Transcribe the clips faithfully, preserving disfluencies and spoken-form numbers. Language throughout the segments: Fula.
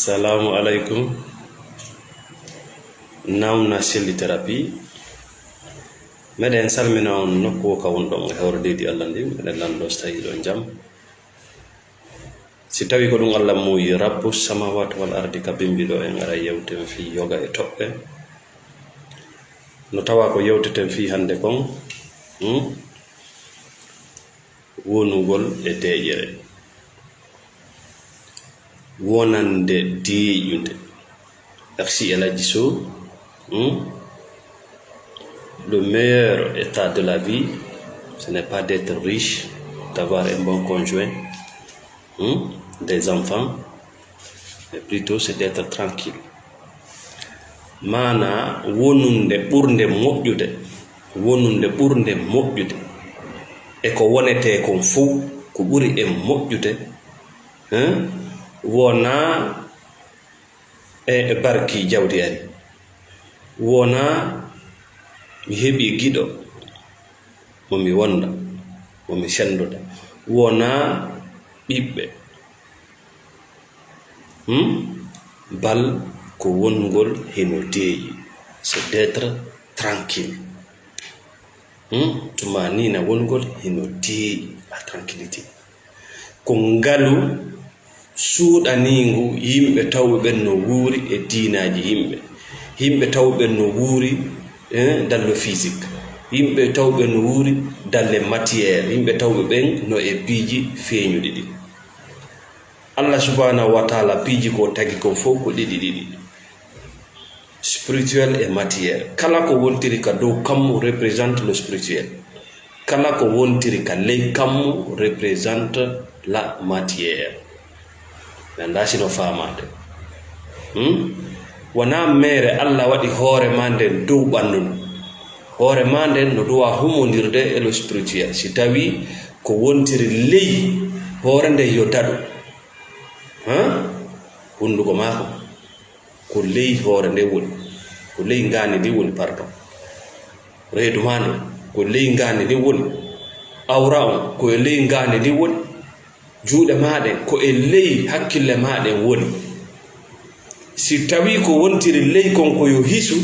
Salaamu aleykum. Nawna Selli Thérapie. Meɗen salmina on nokku o ka wonɗon e hoore leydi Allah ndin. Meɗen lanndo so tawi hiɗon jam. Si tawi ko ɗum Allah muuyi, Rabbu samawati wal ardi ka bimbi ɗo, en ara yewten fii yoga e toɓɓe. No tawa ko yewteten fii hannde kon, hmm? Wonugol e deeƴere. Wonande deeƴunde. Merci El Hadji Sow. Hmm? Le meilleur état de la vie, ce n'est pas d'être riche, d'avoir un bon conjoint, hmm, des enfants, mais plutôt c'est d'être tranquille. Maanaa wonunde ɓurnde moƴƴude, wonunde ɓurnde moƴƴude, e ko wonetee kon fow, ko ɓuri en moƴƴude, hein, wonaa e, e barki jawdi ari. Wonaa mi heɓi giɗo mo mi wonda, mo mi senndoda. Wonaa ɓiɓɓe. Hmm? Bal ko wongol hino deeƴi. C'est d'être tranquille. Hmm? Tumaaniina wongol hino deeƴi, la tranquillité. Ko ngalu suuɗaniingu yimɓe tawɓe ɓen no wuuri e diinaaji yimɓe. Yimɓe tawɓe ɓen no wuuri, eh, dans le physique. Yimɓe tawɓe ɓen no wuuri dans les matières. Yimɓe tawɓe ɓen no e piiji feeñuɗi ɗin. Allah subhanahu wa taala piiji ko tagi kon fow ko ɗiɗi ɗiɗi. Spirituel e matière. Kala ko wontiri ka dow kammu représente le spirituel. Kala ko wontiri ka ley kammu représente la matière. Mi anndaa si no faamaade. Hmm? Wonaa meere Allah waɗi hoore maa nden dow ɓanndu ndun. Hoore maa nden no duwaa humondirde e le spirituel. Si tawii ko wontiri ley hoore nden yo daɗu. Haa? Hunnduko maa kon. Ko ley hoore nden woni. Ko ley ngaandi ndin woni, pardon. Reedu maa ndun, ko ley ngaandi ndin woni. Awra on, ko e ley ngaandi ndin woni. Juuɗe maa ɗen, ko e ley hakkille maa ɗen woni. Si tawii ko wontiri ley kon ko yo hisu,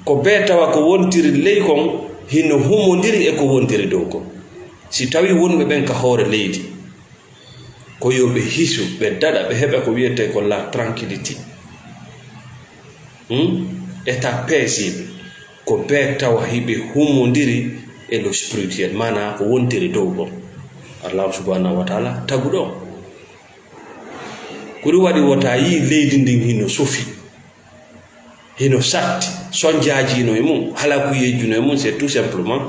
ko bee tawa ko wontiri ley kon hino humondiri e ko wontiri dow kon. Si tawii wonɓe ɓen ka hoore leydi, ko yo ɓe hisu, ɓe daɗa, ɓe heɓa ko wiyetee ko la tranquillité. Hmm? État paisible. Ko bee tawa hiɓe humondiri e le spirituel, maanaa ko wontiri dow kon. Allahu subhanahu wa taala taguɗo on. Ko ɗum waɗi wota yii leydi ndin hino sofi, hino satti, sonjaaji no e mum, halakuyeeji no e mum, c'est tout simplement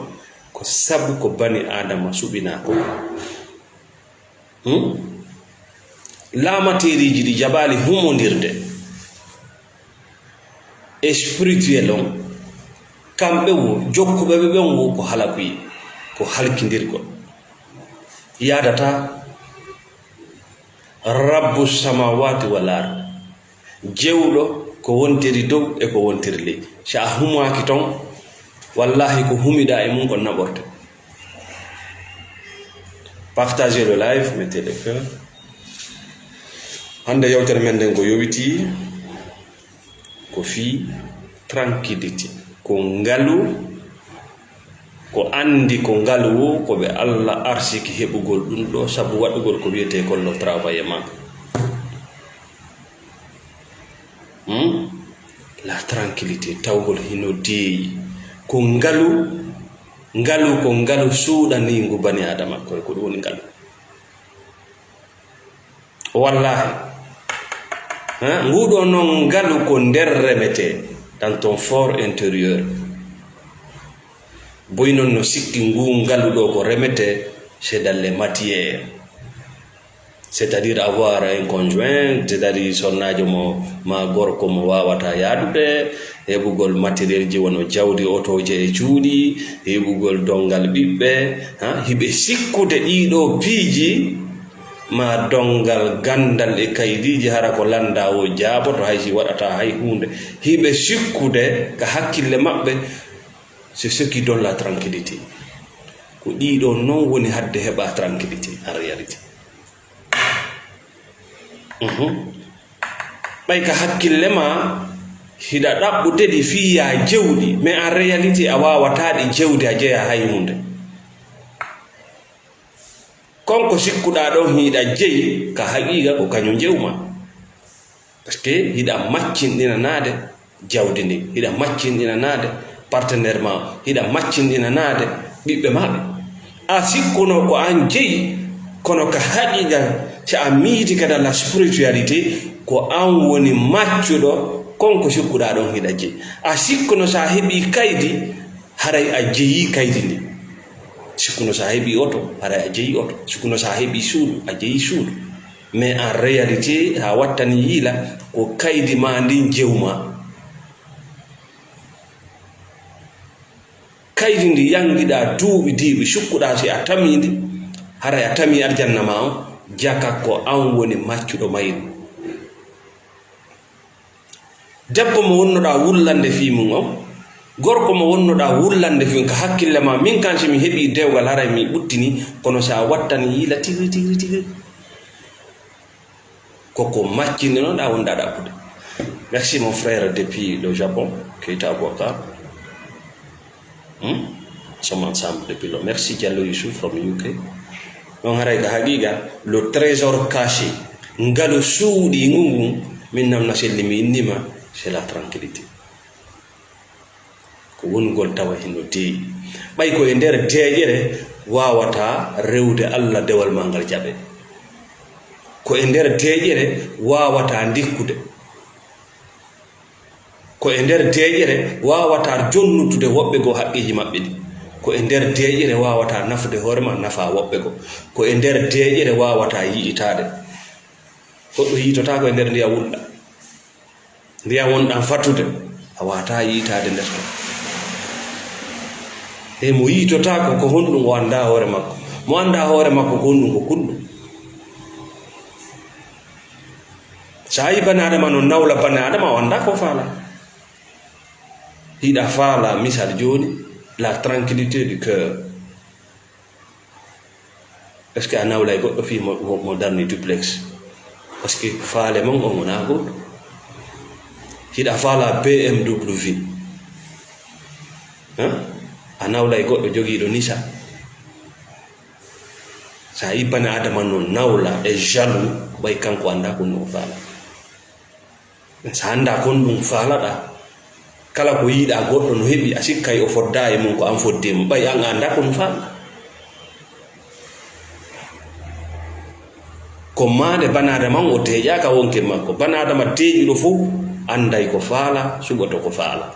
ko sabu ko bani Aadama suɓinaa kon. Hmm? Laamateeriiji ɗi jaɓaali humondirde e spirituel on, kamɓe wo, jokkuɓe ɓe ɓen wo ko halakuyee, ko halkindirgol. Yaadataa Rabbu samawati wal ard. Jewɗo ko wontiri dow e ko wontiri leydi. Si a humaaki ton, wallahi ko humiɗaa e mum kon naɓorte. Partagez le live, mettez le cœur. Hannde yewtere men nden ko yowitii ko fii tranquillité. Ko ngalu, ko anndi ko ngalu wo, ko ɓe Allah arsiki heɓugol ɗum ɗo, sabu waɗugol ko wiyetee kon le travail e maa. Hmm? La tranquillité, tawgol hino deeyi. Ko ngalu, ngalu ko ngalu suuɗaniingu bani Aadama, koye ko ɗum woni ngalu. Wallahi. Hein? Nguɗo non ngalu ko nder remetee, dans ton fort intérieur. Boy non no sikki ngu ngalu ɗo ko remetee, c'est dans les matières. C'est-à-dire avoir un conjoint, c'est-à-dire sonnaajo mo ma gorko mo waawataa yaadude, heɓugol matériel ji wano jawdi, otooje e cuuɗi, heɓugol donngal ɓiɓɓe, ha, hiɓe sikkude ɗiɗo piiji, ma donngal ganndal e kaydiiji, hara ko lannda o jaaboto, hay si waɗataa hay huunde. Hiɓe sikkude ka hakkille maɓɓe, c'est ce qui donne la tranquillité. Ko ɗiɗo non woni hadde heɓa tranquillité en réalité. Mhm. Ɓay ka hakkille ma, hiɗa ɗaɓɓude ɗi fii yaa jewɗi, mais en réalité, a waawataa ɗi jewde, a jeyaa hay huunde. Kon ko sikkuɗaa ɗon hiɗa jeyi, ka haqiiqa ko kañun jewma. Parce que hiɗa maccinɗinanaade jawdi ndin, hiɗa maccinɗinanaade partenaire ma, hiɗa maccinɗinanaade ɓiɓɓe ma ɓe. A sikkuno ko an jeyi, kono ka haqiiqa, si a miiti kadi la spiritualité, ko an woni maccuɗo, kon ko sikkuɗaa ɗon hiɗa jeyi. A sikkuno si a heɓii kaydi, haray a jeyii kaydi ndin. Sikkuno si a heɓii oto, haray a jeyii oto. Sikkuno si a heɓii suudu, a jeyii suudu. Mais en réalité, a wattani yiila ko kaydi ma ndin jewma. Kaydi ndi yangiɗaa duuɓi diiɓi, sikkuɗaa si a tamii ndi, haray a tamii aljanna ma on, jaka ko an woni maccuɗo mayru. Debbo mo wonnoɗaa wullande fii mun on, gorko mo wonnoɗaa wullande fii mun, ka hakkille ma, min kan si mi heɓii dewgal, haray mi ɓuttini, kono si a wattani yiila tigi, tigi, tigi. Ko ko maccinɗinoɗaa wonɗaa ɗaɓɓude. Merci mon frère depuis le Japon, Keita Aboubacar. Hmm? Nous sommes ensemble depuis le. Merci Diallo Youssouf from U K. Ɗon haray ka haqiiqa, le trésor caché, ngalu suuɗiingu ngun, min Namna Selli mi innii ma, c'est la tranquillité. Ko wonugol tawa hino deeƴi. Ɓay ko e nder deeƴere waawataa rewde Alla dewal maa ngal jaɓee. Ko e nder deeƴere waawataa ndikkude. Ko e nder deeƴere waawataa jonnutude woɓɓe goo haqqeeji maɓɓe ɗin. Ko e nder deeƴere waawataa nafude hoore maa, nafaa woɓɓe goo. Ko e nder deeƴere waawataa yi'itaade. Goɗɗo yi'itotaako e nder ndiya wulɗa. Ndiya wonɗan fatude, a waawataa yi'itaade nder ton. E mo yi'itotaako, ko honɗun o anndaa hoore makko? Mo anndaa hoore makko, ko honɗun? Ko kulɗun. So a yi bani Adama no nawla bani Adama, o anndaa ko faala. Hiɗa faala misal jooni, la tranquillité du cœur. Est-ce que a nawlay goɗɗo fii mo, mo, mo darni duplex? Parce que faale mon on wonaa goɗɗo. Hiɗa faala B M W. Hein? A nawlay goɗɗo jogiiɗo Nissan. Sa yi bani Adama no nawla e jaloux, ɓay kanko anndaa ko no faala. Sa anndaa kon ɗun faalaɗaa, kala ko yiɗaa goɗɗo no heɓi, a sikkay o foddaa e mun ko an foddi e mun, ɓay an a anndaa ko no faalaɗaa. Ko maande bani Adama on o deeƴaaka wonki makko. Bani Adama deeƴuɗo fow annday ko faala, suɓoto ko faala.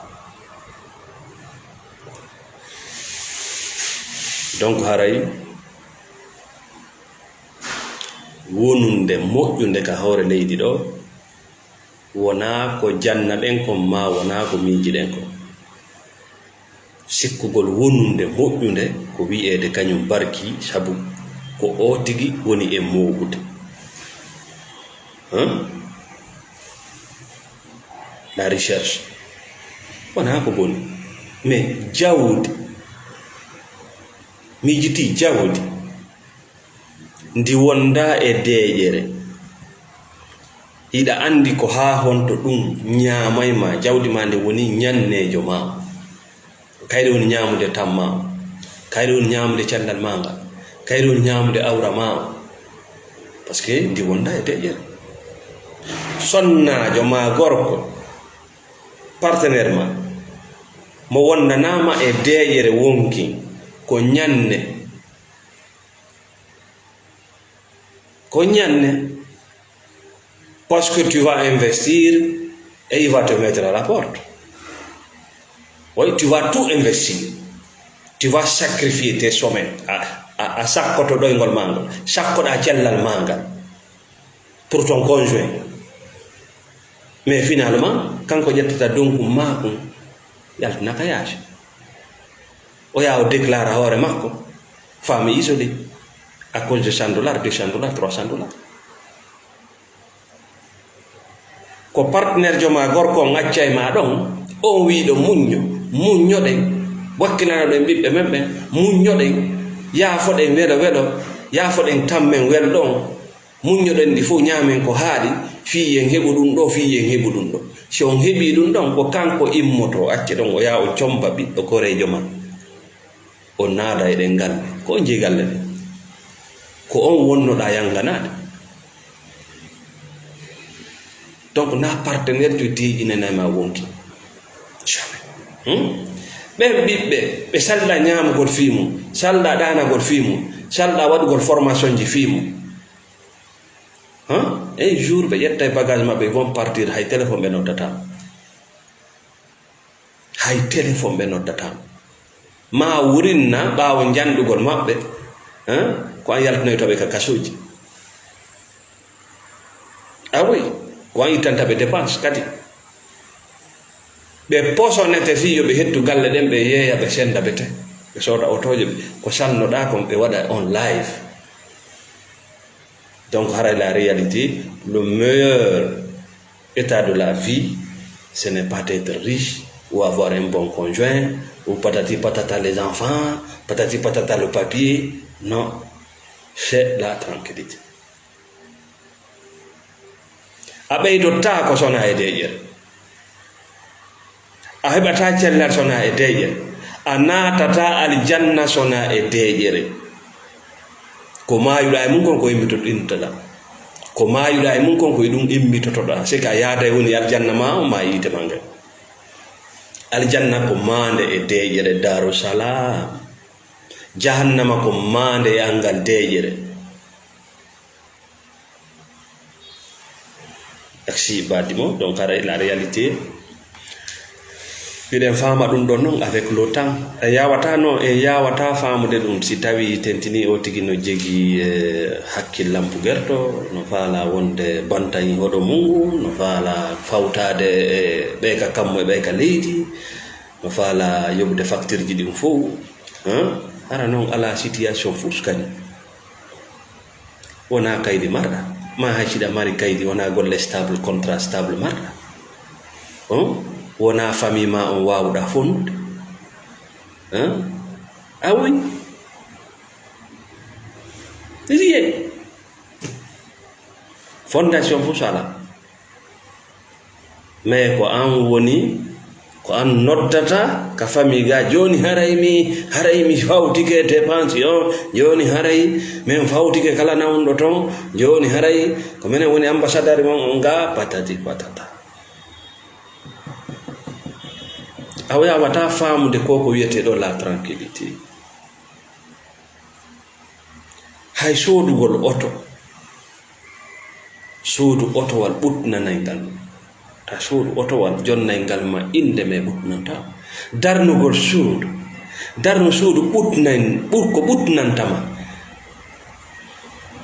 Donc haray wonunde moƴƴunde ka hoore leydi ɗoo, wonaa ko jannaɗen kon, maa wonaa ko miijiɗen kon. Sikkugol wonunde moƴƴunde ko wi'eede kañun barki, sabu ko o tigi woni e mooɓude. Hein? La recherche. Wonaa ko boni. Mais jawdi. Miijitii jawdi. Ndi wondaa e deeƴere. Hiɗa anndi ko haa honto ɗun ñaamay ma, jawdi maa ndi woni ñanneejo maa. Kayre woni ñaamude tam maa. Kayre woni ñaamude cellal maa ngal. Kayre woni ñaamude awra maa. Parce que ndi wondaa e deeƴere. Sonnaajo maa gorko, partenaire maa, mo wondanaama e deeƴere wonki, ko ñanne. Ko ñanne. Parce que tu vas investir et il va te mettre à la porte. Oui, tu vas tout investir. Tu vas sacrifier tes sommeils. A, a, a sakkoto ɗoyngol maa ngol. Sakkoɗaa cellal maa ngal. Pour ton conjoint. Mais finalement, kanko ƴettata donkum maa kun, yaltina ka yaasi. O yaha o déclara hoore makko, femme isolée, à cause de cent dollars, deux cents dollars, trois cents dollars. Ko partenaire jo maa gorko on accay ma ɗon, on wiiɗo muñño, muññoɗen, wakkilanoɗen ɓiɓɓe men ɓen, muññoɗen, yaafoɗen welo welo, yaafoɗen tammen welɗo on. Muññoɗen ɗi fof, ñaamen ko haaɗi, fii yen heɓu ɗum ɗo, fii yen heɓu ɗum ɗo. Si on heɓii ɗum ɗon, ko kanko immotoo, acce ɗon, o yaha o comba ɓiɗɗo koreejo maa. O naada e ɗen galle. Ko on jeyi galle ɗen. Ko on wonnoɗaa yannganaade. Donc, na partenaire jo deeƴinanay ma wonki. Jamais. Hmm? Ɓen ɓiɓɓe, ɓe salɗa ñaamugol fii mum, salɗa ɗaanagol fii mum, salɗa waɗugol formation ji fii mum. Hein? Un jour, ɓe ƴettay bagage maɓɓe, ils vont partir, hay téléphone ɓe noddata. Hay téléphone ɓe noddata. Ma wurinna ɓaawo njanɗugol maɓɓe, hein? Ko an yaltinoyta ɓe ka kasuuji. Ah oui, ko an ittanta ɓe dépense kadi. Ɓe posonete fii yo ɓe hettu galle ɗen, ɓe yeeya, ɓe senda bete. Ɓe sooda otooje, ɓe, ko sannoɗaa kon, ɓe waɗa on live. Donc, haray la réalité, le meilleur état de la vie, ce n'est pas d'être riche ou avoir un bon conjoint ou patati patata les enfants, patati patata le papier. Non, c'est la tranquillité. A ɓeydottaako sonaa e deeƴere. A heɓataa cellal sonaa e deeƴere. A naatataa aljanna sonaa e deeƴere. Ko maayuɗaa e mum kon ko immitoɗaa. Ko maayuɗaa e mum kon ko e ɗum immitotoɗaa. C'est que a yaaday woni aljanna maa on maa yiite maa ngen. Aljanna ko maande e deeƴere, Daaru Salaam. Jahannama ko maande e anngal deeƴere. Aksi baadi mo, donc, haray la réalité, miɗen faama ɗum ɗon non avec le temps. E yaawataa non, e yaawataa faamude ɗum si tawii tentinii o tigi no jegi, eh, hakkillampu gerto, no faala wonde bantañ hoɗo mungu, no faala fawtaade e ɓee ka kammu e ɓee ka leydi, no faala yoɓude facture ji ɗin fow. Hein? Hara non alaa situation fuskani. Wonaa kaydi marɗa. Ma hay siɗa mari kaydi, wonaa golle stable, contrat stable marɗa. Hein? Wonaa famille ma on waawuɗa fonnude. Hein? Ah oui. Riye. Fondation fof so alaa. Mais ko an woni, ko an noddata ka famille ga, "Jooni haray mi, haray mi fawtike dépense on, jooni haray min fawtike kala nawnuɗo ton, jooni haray ko minen woni ambassadeur mon on ga, patati patata." A waawata faamude ko ko wiyetee ɗo la tranquillité. Hay soodugol oto, soodu otowal ɓutnanay ngal. Ta soodu otowal jonnay ngal ma innde me ɓutnanta. Darnugol suudu, darnu suudu ɓutnay, ɓur-, ko ɓutnanta ma.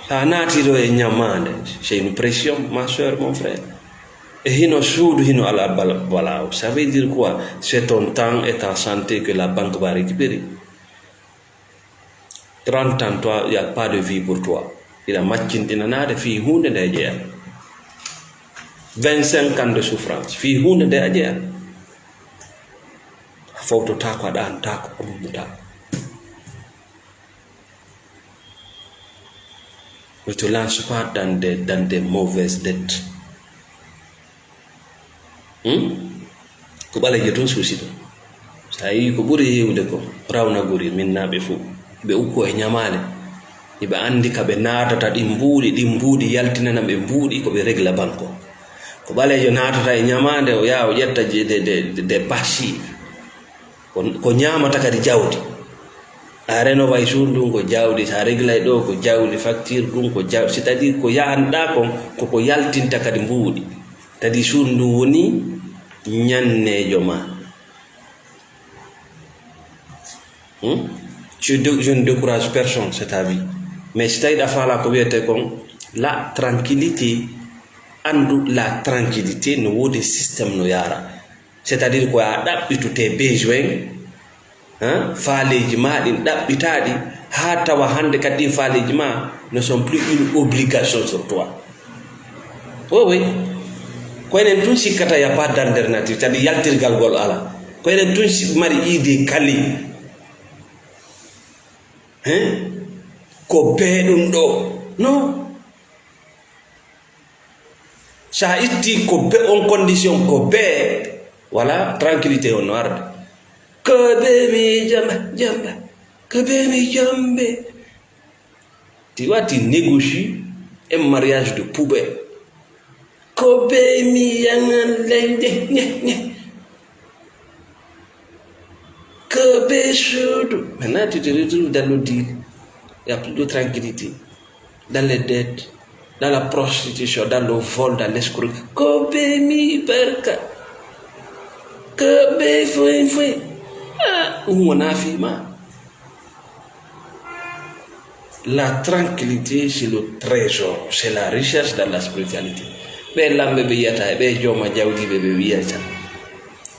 Sa naati ɗo e ñamaande, c'est une pression, ma sœur, mon frère. E hino suudu, hino ala bala-, balaawo. Ça veut dire quoi? C'est ton temps et ta santé que la banque va récupérer. Trente ans, toi, il y a pas de vie pour toi. Hiɗa maccinɗinanaade fii huunde nde a jeyaa. Vingt-cinq ans de souffrance, fii huunde nde a jeyaa. A fowtotaako, a ɗaanotaako, a muññotaako. Ne te lance pas dans des, dans des mauvaises dettes. Hmm? Ko ɓaleejo tun suusi ɗum. So a yii ko ɓuri heewde ko rawnaguri min naa ɓe fof. Ɓe ukko e ñamaale. Iɓe anndi ka ɓe naatata ɗin mbuuɗi, ɗin mbuuɗi yaltinana ɓe mbuuɗi ko ɓe regla banko. Ko ɓaleejo naatata e ñamaande, o yaha o ƴetta je-, de, de, de, de passive. Ko, ko ñaamata kadi jawdi. A renovay suudu ndun ko jawdi, so a reglay ɗo ko jawdi, facture ɗum ko jawdi. C'est-à-dire ko yahanɗaa kon, koko yaltinta kadi mbuuɗi. C'est-à-dire suudu ndun woni ñanneejo ma. Hmm? Je dé-, je ne décourage personne, c'est ta vie. Mais si tawi ɗa faala ko wiyetee kon la tranquillité, anndu la tranquillité no woodi système no yaara. C'est-à-dire ko a ɗaɓɓitu tes besoins, hein, faaleeji ma ɗin ɗaɓɓitaaɗi, haa tawa hannde kadi ɗin faaleeji ma ne sont plus une obligation sur toi. Oui, oui. Ko enen tun sikkata y a pas d'alternative, c'est-à-dire yaltirgal ngol ala. Ko enen tun si-, mari idée kali. Hein? Ko bee ɗum ɗo. Non. Sa itti ko be on condition ko be, wala tranquillité on no arde. Ko be mi jamba, jamba. Ko be mi jambe. Tu vois, tu négocies un mariage de poubelle. Ko be mi yangan lende, nye, nye. Ko be suudu. Maintenant, tu te retrouves dans le deal. Il n'y a plus de tranquillité. Dans les dettes, dans la prostitution, dans le vol, dans l'escroc. Ko be mi barka. Ko be foin foin. Ah, on a fait mal. La tranquillité, c'est le trésor, c'est la richesse dans la spiritualité. Ɓe lamɓe ɓe yiyata, ɓe jooma jawdi ɓe ɓe wiyata.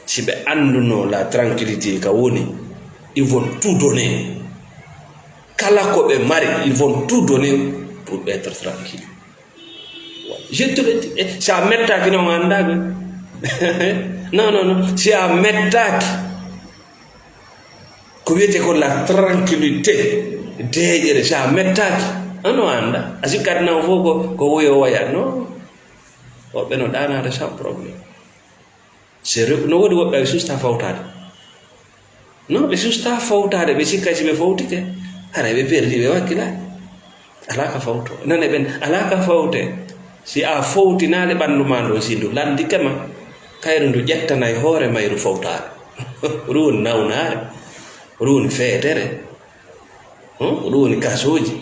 Si ɓe annduno la tranquillité ka woni, ils vont tout donner. Kala ko ɓe mari, ils vont tout donner pour être tranquille. Je te le dis, eh, si a mettaaki noon, a anndaaki. Non, non, non. Si a mettaaki, ko wiyetee ko la tranquillité, deeƴere, si a mettaaki, ano a annda. A sikkat nan fof ko, ko woyo woya. Non. Woɓɓe no ɗaanaade sans problème. C'est re-, no woodi woɓɓe ɓe susta fawtaade. Non, ɓe susta fawtaade, ɓe sikka si ɓe fawtike, haray ɓe perdi, ɓe wakkilaaki. Alaa ka fawto. Nane ɓen, alaa ka fawte. Si a fawtinaali ɓanndu maa ndun, si ndu lanndike ma, kayru ndu ƴettanay hoore mayru fawtaare. Ko ɗum woni nawnaare, ko ɗum woni feetere, hmm? Ko ɗum woni kasooji.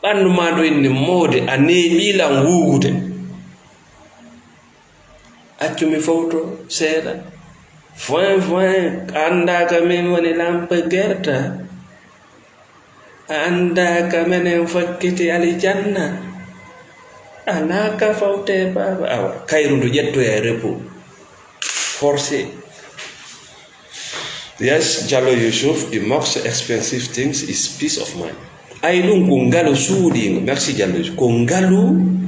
Ɓanndu maa ndu inni moode, a neeɓii lan wuugude. Accu mi fowto seeɗa. Foin, foin, a anndaa ka min woni lampe gerta. A anndaa ka menen fakkiti alijanna. Alaa ka fawte baaba. Awa, kayru ndu ƴettoya e repos. Forcé. Yes, Jallo Yusuf, the most expensive things is peace of mind. Ay ɗum ko ngalu suuɗiingo. Merci, Jallo Yusuf. Ko ngalu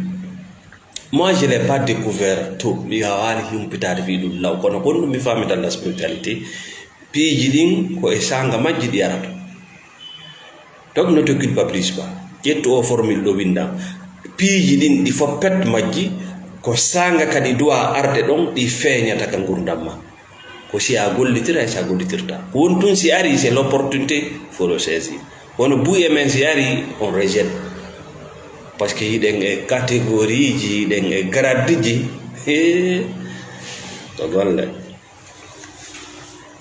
Moi, je l'ai pas découvert tout. Mi waawaali humpitaade fii ɗum law. Kono ko ɗum mi faami dans la spiritualité, piiji ɗin ko e saanga majji ɗi arata. Donc, ne te culpabilise pas. Ƴettu o formule ɗo winnda. Piiji ɗin ɗi fof pet majji ko saanga kadi duwa arde ɗon ɗi feeñata ka ngurdam ma. Ko si a gollitira e si a gollitirta. Ko woni tun si ari, c'est l'opportunité, faut le saisir. Kono buy e men si ari, on rejette. Parce que hiɗen e catégorie ji, hiɗen e grade ji. Hee, ko golle.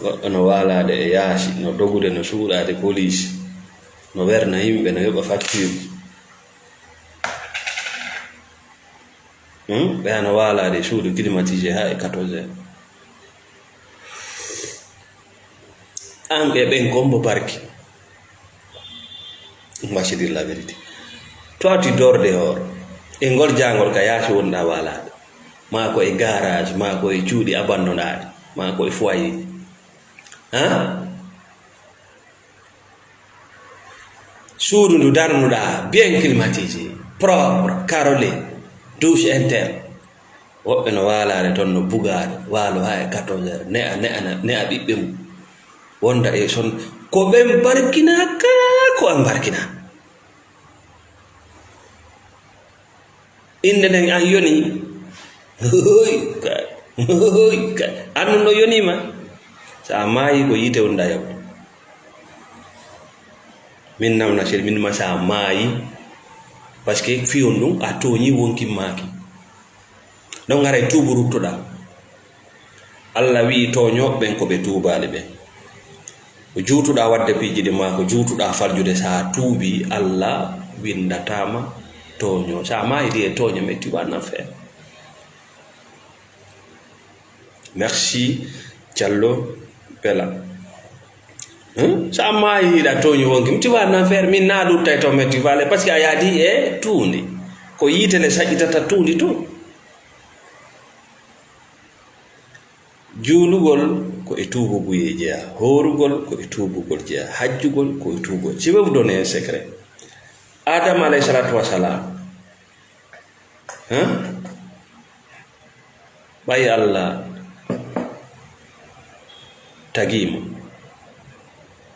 Goɗɗo no waalaade e yaasi, no dogude, no suuɗaade police, no werna yimɓe, no yoɓa facture. Hmm? Ɓe ana waalaade e suudu climatisé haa e quatorze heures. An ɓe ɓen kombo barki. On va se dire la vérité. Toi, tu dors dehors. E ngol jaangol ka yaasi wonɗaa waalaade. Maa ko e garage, maa ko e cuuɗi abandonaaɗi, maa ko e foyer. Hein? Suudu ndu darnuɗaa, bien climatisé, propre, carrelé, douche interne. Woɓɓe no waalaade toon, no bugaade, waalo haa e quatorze heures, ne'a, ne'ana, ne'a ɓiɓɓe mum. Wonda e son, ko ɓen barkinaa kaa, ko an barkinaa. Innde nden an yoni. Hoy, kay. Hoy, kay. An no yoniima. So a maayi ko yiite wonda yaw. Min namna sel min ma sa maayi. Parce que fiyon ɗum a tooñi wonkin maaki. Ɗon haray tuubu ruttuɗa. Allah wi'i tooñooɓe ɓen ko ɓe tuubaali ɓen. Ko juutuɗaa waɗde piiji ɗin maa ko juutuɗaa faljude, so a tuubii, Allah winndataa ma tooño. So a maayidi e tooñe, mais tu vas en enfer. Merci, Diallo Bella. Hein? So a maayii hiɗa tooñi wonki, tu vas en enfer, min na luttay toon, mais tu vas aller, parce que a yaadi e tuundi. Ko yiite nde saƴƴitata tuundi tun. Juulugol ko e tuubuguyee jeyaa, hoorugol ko e tuubugol jeyaa, hajjugol ko e tuubugol. Je vais vous donner un secret. Adama alayhi salatu wassalam, hein? Ɓay Allah tagii mo,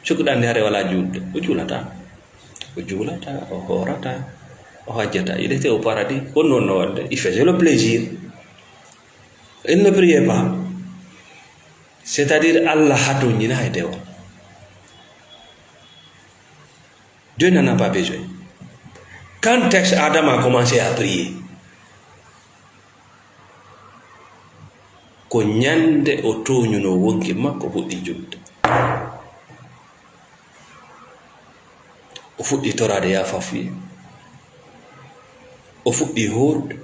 sukɗa nde hare wala juulde, o juulataa. O juulataa, o hoorataa, o hajjataa. Il était au paradis. Ko noon no waɗde. Il faisait le plaisir. Il ne priait pas. C'est-à-dire, Allah hatonjina e dewa. Dieu n'en a pas besoin. Quand est-ce Adam a commencé à prier? Ko ñande o tooñunoo wonki makko, fuɗɗi julde. O fuɗɗi toraade yaafafuye. O fuɗɗi hoorude.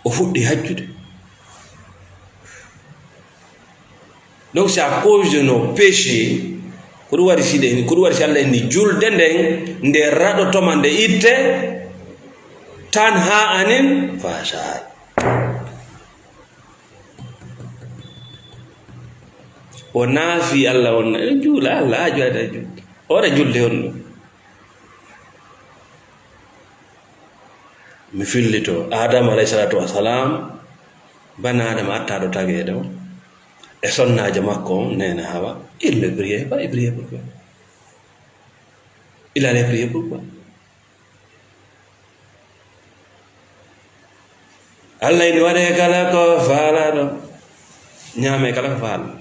O fuɗɗi hajjude. Donc, c'est à cause de nos péchés, ko ɗum waɗi si ɗen, ko ɗum waɗi si Allah inni julde nden, nde raɗotoma, nde itte, tan haa anin fasaay. O naafi Allah on, en juula Allah, a juulata julde. Ora julde on ɗum. Mi fillito, Adama alayhi salatu wassalam, bana Adama attaɗo tageede on, e sonnaajo makko on, neene Hawa, il ne priait pas, il priait pourquoi? Il allait prier pourquoi? Allah ene waɗe kala ko faalaɗo, ñaame kala ko faalaɗo.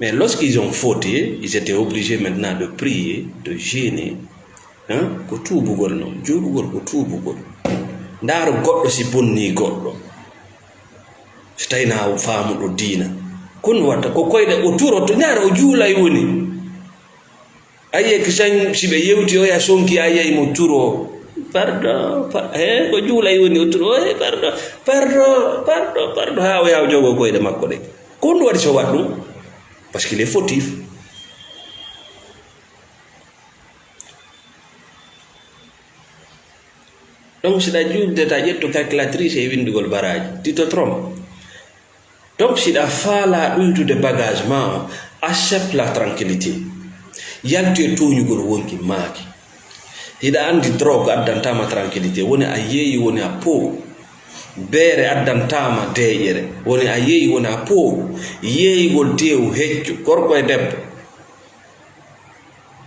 Mais lorsqu'ils ont fauté, ils étaient obligés maintenant de prier, de jeûner. Hein? Ko tuubugol noon, juulugol ko tuubugol. Ndaaro goɗɗo si bonnii goɗɗo. Si tawi na faamuɗo diina. Kono watta ko koyɗe o turoto, ndaaro o juulay woni. Ayiye kisan si ɓe yewti oya sonki ayiye mo turo. Pardon, pa-, he, ko juulay woni o turo. He, pardon, pardon, pardon, pardon. Haa o yaha o jogo koyɗe makko ɗe. Ko ɗum waɗi so waɗ ɗum? Parce qu'il est fautif. Donc, si ɗa juulde, ta ƴettu calculatrice e winndugol baraaji. Tu te trompes. Donc, si ɗa faala ɗuytude bagage ma o, accepte la tranquillité. Yaltu e tooñugol wonki maaki. Hiɗa anndi drogue addantama tranquillité. Woni a yeeyi, woni a poow. Beere addantama deeƴere. Woni a yeeyi, woni a poow. Yeeyugol teewu heccu, gorko e debbo.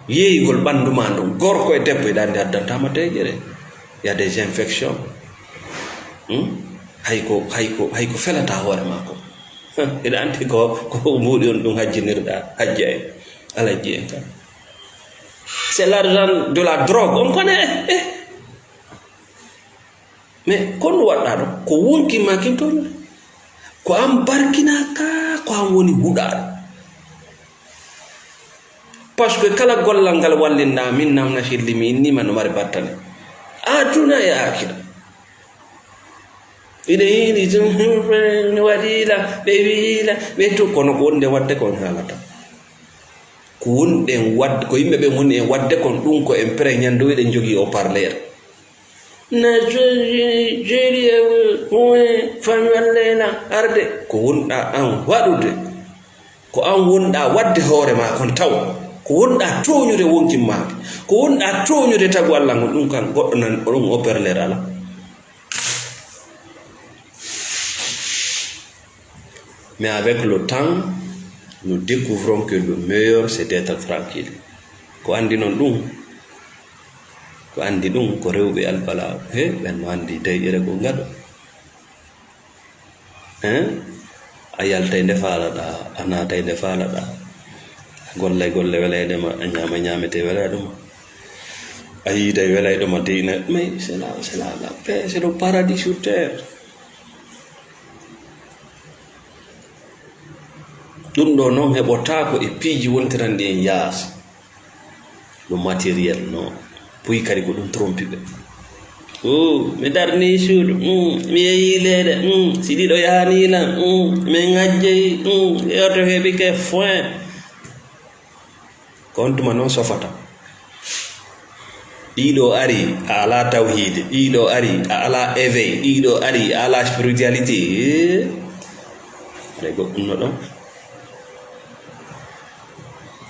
Yeeyugol ɓanndu ma ndu, gorko e debbo, hiɗa anndi addantama deeƴere. Il y a des infections. Hmm? Hay ko, hay ko, hay ko felata hoore ma ko. Hiɗa anndi ko, ko mbuuɗi on ɗum hajjinirɗa, hajji en, alajji en tan. C'est l'argent de la drogue, on connaît, eh, eh. Mais ko ɗum waɗɗa ɗo, ko wonki ma kin toon. Ko an barkinaa ka, ko an woni huɗaaɗo. Parce que kala gollal ngal wallinɗa min Namna Shelli, mi innima no mari battane. Aduna e akira. Iɗen yiɗi tun, mi waɗiila, ɓe wiila, ɓe tu-, kono ko wonde waɗde kon haalata. Ko wonɗen waɗde, ko yimɓe ɓen woni en waɗde kon ɗum ko en preñan dow eɗen jogii haut-parleur. Nations Unies, jeeri e huune, fami walleyna arde. Ko wonɗa an waɗude, ko an wonɗa waɗde hoore ma kon taw. Ko wonɗa tooñude wonkin ma. Ko wonɗa tooñude tagu Allah ngon, ɗum kan goɗɗo nan, ɗum haut-parleur ala. Mais avec le temps, nous découvrons que le meilleur, c'est d'être tranquille. Ko anndi noon ɗum, ko anndi ɗum, ko rewɓe albalaaɓe. He, ɓen no anndi deeƴere ko ngaɗo. Hein? A yaltay nde faalaɗa, a naatay nde faalaɗa. A gollay golle welayɗe ma, a ñaama ñaamete welayɗo ma. A yiiday welayɗo ma, diina. Mais c'est là, c'est là, la paix, c'est le paradis sur terre. Ɗum ɗo noon heɓotaako e piiji wontiranɗi en yaasi. Ɗum matériel noon. Puy kadi ko ɗum trompi ɓe. O, mi darni suudu, mm, mi yeeyi leeɗe, mm, si ɗiɗo yahani lan, mm, mi ngajjey, mm, e oto heɓi ke foin. Ko on tuma noon sofata. Ɗiɗo ari, a alaa tawhiide. Ɗiɗo ari, a alaa éveil. Ɗiɗo ari, a alaa spiritualité. Eh, aɗa goɗɗum no ɗon.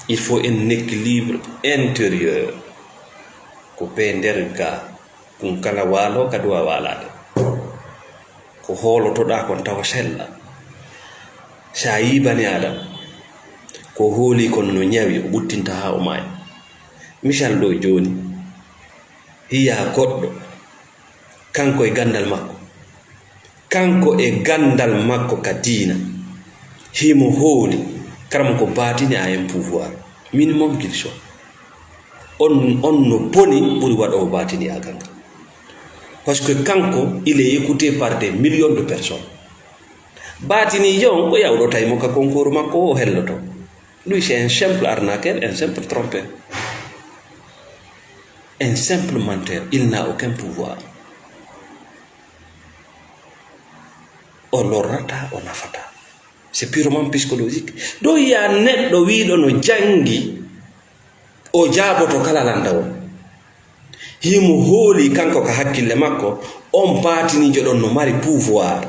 Il faut un équilibre intérieur. Ko ɓe nder ga. Kun kala waalo ka duwa waalaade. Ko hoolotoɗaa kon tawa sella. Sa yii bani Aadama, ko hooli kon no ñawi, o ɓuttinta haa o maayi. Misal ɗo jooni, hiya goɗɗo, kanko e ganndal makko, Kanko e ganndal makko ka diina, himo hooli, karamoko baatini a en pouvoir. Minimum qu'il soit. On, on no boni ɓuri waɗoowo baatini a ganga. Parce que kanko, il est écouté par des millions de personnes. Baatini on ko yawɗo taymo ka concours makko o helloto. Lui, c'est un simple arnaqueur, un simple trompeur. Un simple menteur. Il n'a aucun pouvoir. O lorrata, o nafata. C'est purement psychologique. Ɗo yiya neɗɗo wiiɗo no jangi, o jaaboto kala landawol. Himo hooli kanko ka hakkille makko, on baatiniijo ɗon no mari pouvoir.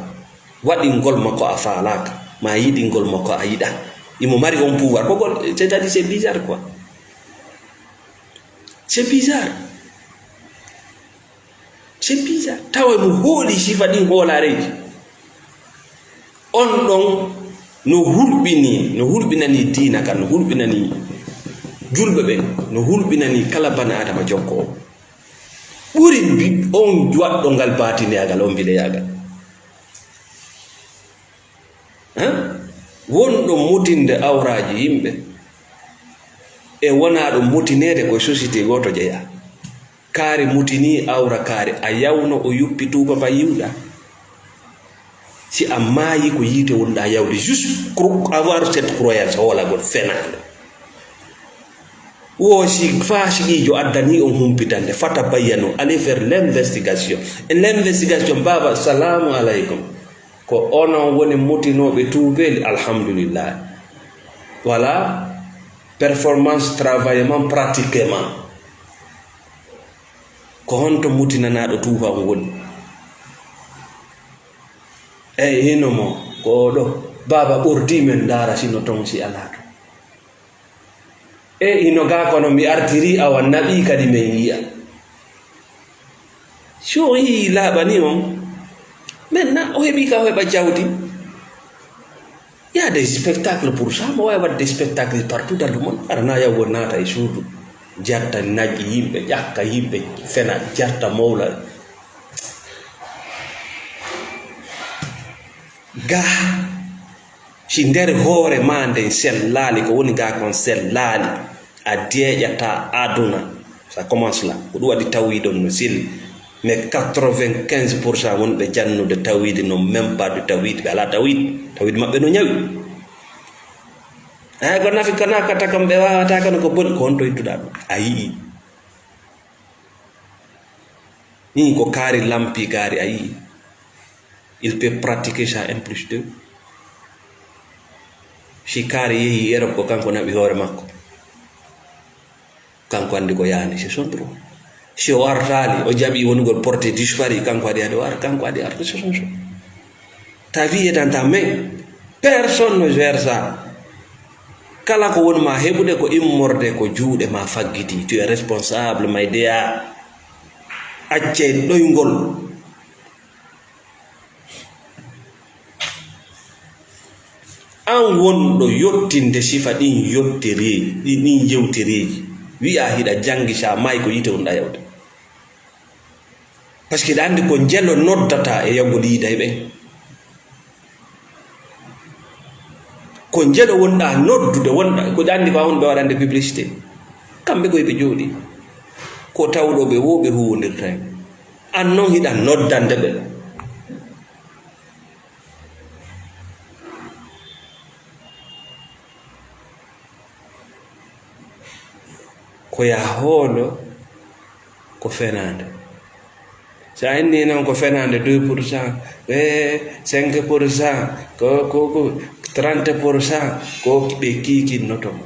Waɗingol makko a faalaaka, ma yiɗingol makko a yiɗa. Imo mari on pouvoir. Ko gol, c'est-à-dire, c'est bizarre, quoi. C'est bizarre. C'est bizarre. Tawa mo hooli sifa ɗin hoolareeji. On ɗon no hulɓini, no hulɓinani diina kan, no hulɓinani julɓe ɓen, no hulɓinani kala bani Adama jokkoowo. Ɓuri bi-, on waɗɗo ngal baatiniyagal, on mbileyagal. Hein? Wonɗo mutinde awraaji yimɓe e wonaaɗo mutineede ko société gooto jeyaa. Kaari mutinii awra kaari, a yawno o yuppi tuuba ba yiwɗa. Si a maayi ko yiite wonɗa yawde, juste cro-, avoir cette croyance hoolagol fenaande. Wo si faasiqiijo addanii on humpitande, fata bayyano, allez faire l'investigation. E l'investigation, baaba, salamu aleykum. Ko onon woni mutinooɓe tuubeeli, alhamdulillah. Voilà, performance, travaillement, pratiquement. Ko honto mutinanaaɗo tuuba on woni? Eyi, hino mo, ko o ɗo. Baaba ɓordi men ndaara sino ton si alaa ton. E hino gaa kono mi artiri awa naɓi kadi men yiya. Si o yii laaɓani on, maintenant o heɓi ka o heɓa jawdi. Il y a des spectacles pour ça, mo wawi waɗde spectacle partout dans le monde. Ara na yaw o naata e suudu, jatta naggi yimɓe, ƴakka yimɓe, fena, jatta mawla. Ga, si nder hoore ma nden sellaali, ko woni ga kon sellaali, a deeƴata aduna. Ça commence là. Ko ɗum waɗi tawhid on no selli. Mais quatre-vingt-quinze pour cent wonɓe jannude tawhid no même pas de tawhid, ɓe alaa tawhid. Tawhid maɓɓe no ñawi. Ay, ko nafi, ko nakata kam, ɓe wawata kan ko boni, ko honto ittuɗa ɗum? A yi'i. Ni ko kaari lampi gaari, a yi'i. Il peut pratiquer ça un plus deux. Si kaari yehi Europe, ko kanko naɓi hoore makko. Kanko andi ko yaani, c'est son droit. Si o artaali, o jaɓi wonugol porté disparu, kanko adi adi o ar-, kanko adi arta, c'est son choix. Ta vie est dans ta main. Personne ne gère ça. Kala ko woni ma heɓude ko immorde ko juuɗe ma faggiti. Tu es responsable, my dear. Accee ɗoyngol. An wonɗo yottinde sifa ɗin yottereeji, ɗin, ɗin yewtereeji, wi'a hiɗa janngi, sa maayi ko yiite wonɗa yawde. Parce que hiɗa anndi ko njelo noddata e yawgol yiida e ɓen. Ko njelo wonɗa noddude, wonɗa, ko anndi ko a woni ɓe waɗande publicité. Kamɓe koye ɓe jooɗi. Ko tawɗo ɓe wo ɓe huwondirta hen. An non hiɗa noddande ɓe. Ko ya hoolo ko fenaande. So a inni noon ko fenaande deux pour cent, e cinq pour cent, ko, ko, ko trente pour cent, ko ɓe kiikinnoto mo.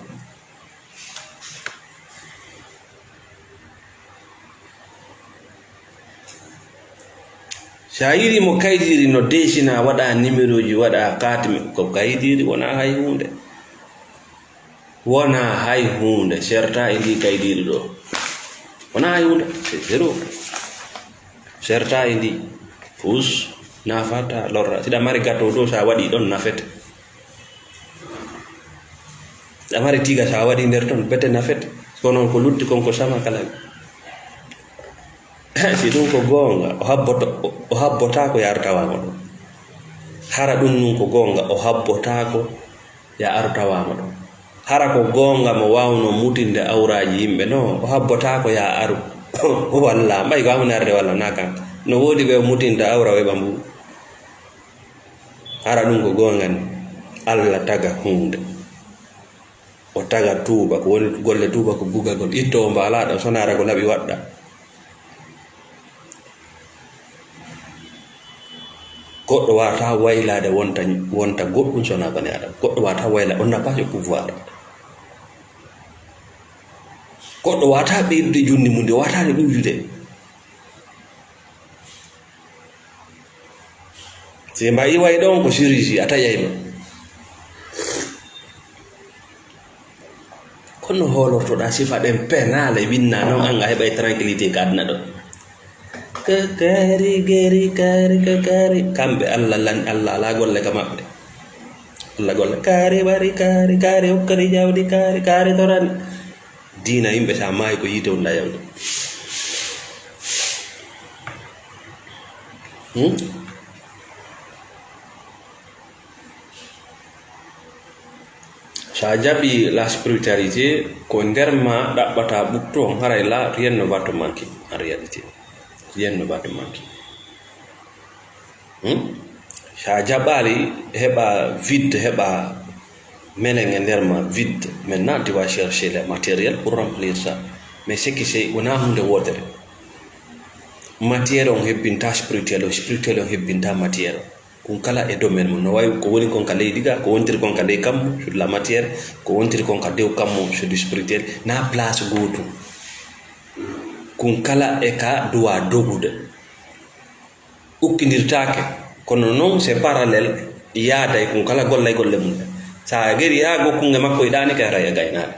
So a yiɗi mo kaydiiri no deesina, waɗa nimerooji, waɗa kaatimi, ko kaydiiri wona hay huunde. Wona hay huunde, serta e ndi kaydiiri ɗo. Wona hay huunde, c'est zéro. Serta e ndi, fus, nafata, lorra. Siɗa mari gato ɗo, sa waɗi ɗon nafete. Ɗa mari tiga sa waɗi nder ton, bete nafete. Kono ko lutti kon ko sama kala. Si ɗum ko goonga, o habboto-, o, o habbotaako yaartawaama ɗum. Hara ɗum nun ko goonga, o habbotaako ya aru tawaama ɗo. Hara ko goonga mo waawno mutinde awraaji yimɓe no, o habbotaako ya aru. Walla, mbay ko amunarde walla na kan. No woodi ɓe o mutinta awra weɓa mbu. Hara ɗum ko goonga ni. Alla taga huunde. O taga tuuba, ko woni golle tuuba ko bugagol. Itto o mbaala ɗo, sonara ko laɓi waɗɗa. Goɗɗo wata waylaade wonta, wonta goɗɗum sona bani Adama. Goɗɗo wata wayla, on n'a pas ce pouvoir. Goɗɗo wata ɓeydude junndi mum, ndi wata nde ɗuujude. Si mbayi way ɗon ko chirurgie, a taƴay ɗon. Kono hoolortoɗaa sifa ɗen penaale winna non, an a heɓay tranquillité ka aduna ɗo. Ka kaari, gari, kaari, ka kaari. Kamɓe Allah lan, Allah alaa golle ka maɓɓe. Allah golle. Kaari wari, kaari, kaari hokkani jawdi, kaari, kaari torani. Diina yimɓe sa maayi ko yiite wonda yawde. Hmm? Sa jaɓi la spiritualité, ko nder ma ɗaɓɓata ɓuttu on, haray la, rien ne va te manquer, en réalité. Rien ne va te manquer. Hmm? Sa jaɓaali, heɓa vide, heɓa melen e nder ma vide. Maintenant, tu vas chercher les matériels pour remplir ça. Mais ce qui c'est, wona hunde wootere. Matière on hebbinta spirituel on, spirituel on hebbinta matière on. Kun kala e domaine mum. No wayi ko woni kon ka leydi ga, ko wontiri kon ka ley kammu, sur la matière, ko wontiri kon ka dew kammu, sur du spirituel, na place gootum. Kun kala e ka duwa dogude. Ukkindirtaake, kono non c'est parallèle, yaaday kun kala gollay golle mum. Sa geri haa gokkunge makko e ɗaani kay haray e gaynaade.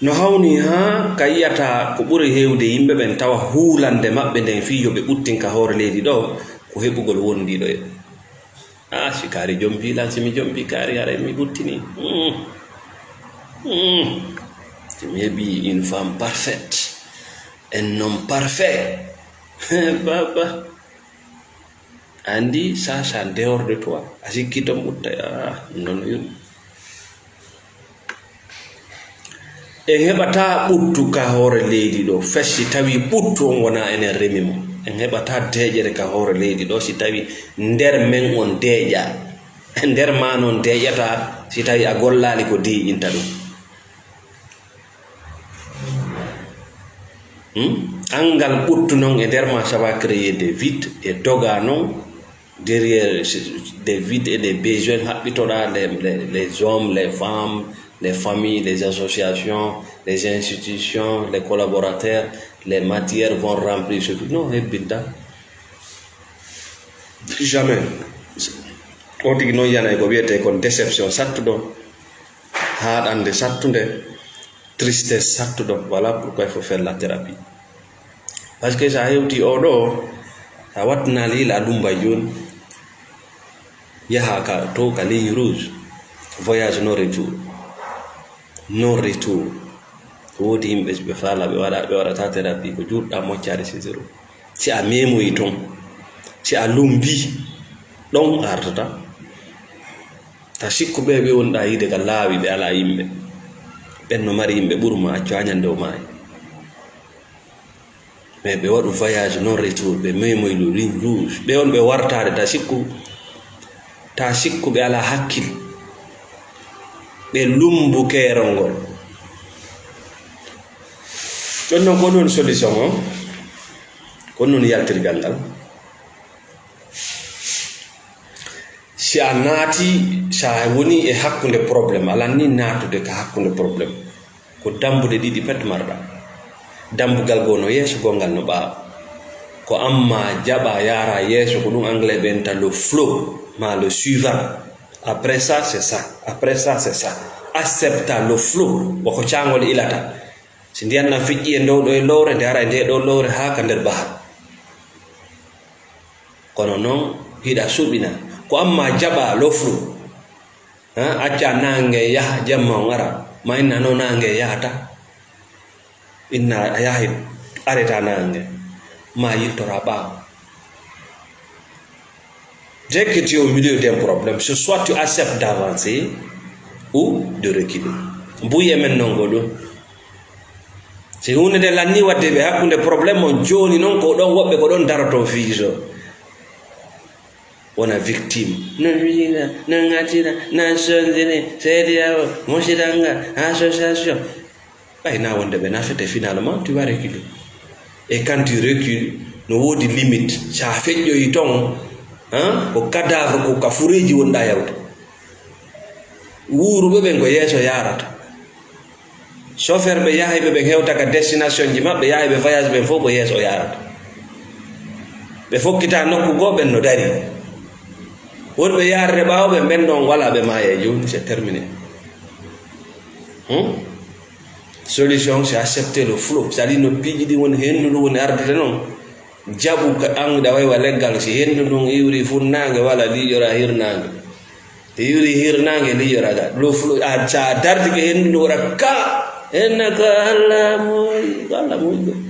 No hawni haa ka yi'ata ko ɓuri heewde yimɓe ɓen tawa huulande maɓɓe nden fii yo ɓe ɓuttin ka hoore leydi ɗo ko heɓugol wondiiɗo e. Ah, si kaari jompi lan, si mi jompi kaari haray mi ɓuttini. Hmm. Hmm. Si mi heɓi une femme parfaite, un homme parfait. Baba. Andi ça, ça en dehors de toi. A sikki ton ɓutta, ah, non, non. En heɓata ɓuttu ka hoore leydi ɗo, fes si tawi ɓuttu on wona enen remi mo. En heɓata deeƴere ka hoore leydi ɗo, si tawi nder men on deeƴa. Nder ma non deeƴata, si tawi a gollaali ko deeƴinta ɗum. Hmm? Angal ɓuttu non e nder ma, ça va créer des vides, e doga non, derrière des vides et des besoins, haɓɓitoɗa les, les, les hommes, les femmes, les familles, les associations, les institutions, les collaborateurs, les matières vont remplir ce vide. Non, hebbinta. Jamais. O tigi non yanay ko wiyete kon déception sattuɗo, haaɗande sattunde, tristesse sattuɗo. Voilà pourquoi il faut faire la thérapie. Parce que sa hewti o ɗo, sa wattinali la lumbay joni, yaha ka to ka ligne rouge, voyage non retour. Non retour. Woodi yimɓe ɓe faala ɓe waɗa, ɓe waɗata thérapie ko juutɗa moccare c'est zéro. Si a memoyi ton, si a lumbi, ɗon artata. Ta sikku ɓe ɓe wonɗa yiide ka laawi ɓe alaa yimɓe. Ɓen no mari yimɓe ɓurma accu ha ñande o maayi. Mais ɓe waɗu voyage non retour, ɓe memoylu ligne rouge. Ɓe on ɓe wartaade ta sikku, ta sikku ɓe alaa hakkil. Ɓe lumbu keerol ngol. Ɗon non ko ɗum solution o, ko ɗum yaltirgal ngal. Si a naati, sa woni e hakkunde problème, alanni naatude ka hakkunde problème. Ko dambuɗe ɗiɗi pet marɗa. Dambugal goo no yeeso, gongal no ɓaawo. Ko amma jaɓa yaara yeeso, ko ɗum anglais ɓe wiyata le flow, ma le suivant. Après ça, c'est ça. Après ça, c'est ça. Accepta le flow. Wako caangol ilata. Si ndiyan ɗan feƴƴi e dow ɗo e lowre, nde ara e nde ɗo lowre haa ka nder bahar. Kono non, hiɗa suɓina. Ko amma jaɓa lofru. Ha, acca naange yaha, jemma on ara. Ma inna no naange yahata. Inna a yahi, areta naange. ma yiltora ɓaawo. Dès que tu es au milieu d'un problème, c'est soit tu acceptes d'avancer ou de reculer. Mbuye men non ko ɗum. Si huunde nde lanni waɗde ɓe hakkunde problème on jooni non ko ɗon woɓɓe ko ɗon daroto fiiso. Wona victime. No wiina, no ŋatira, no sondini, C D A O, musidanga, association. Ɓay na wonde ɓe nafete, finalement, tu vas reculer. Et quand tu recules, no woodi limite. Sa feƴƴoyi ton, hein, ko cadavre, ko ka fureeji wonɗa yawde. Wuuruɓe ɓen ko yeeso yaarata. Chauffeur ɓe yahayɓe ɓen hewta ka destination ji maɓɓe, yahayɓe voyage ɓen fof ko yeeso yaarata. Ɓe fokkita nokku goo, ɓen no dari. Wonɓe yaarde ɓaawo ɓe, ɓen ɗon wala, ɓe maaya e jooni, c'est terminé. Hmm? Solution, c'est accepter le flot. C'est-à-dire, no piiji ɗi woni, henndu ndu woni ardude non. Jaɓu ka annguɗa way wa leggal, si henndu ndun iwri funnaange wala liiƴora hirnaange. Iwri hirnaange liiƴora ga. Le flot, a, sa dartike henndu ndu waɗa ka, henna ka Alla moyi, ko Alla moyi ɗum.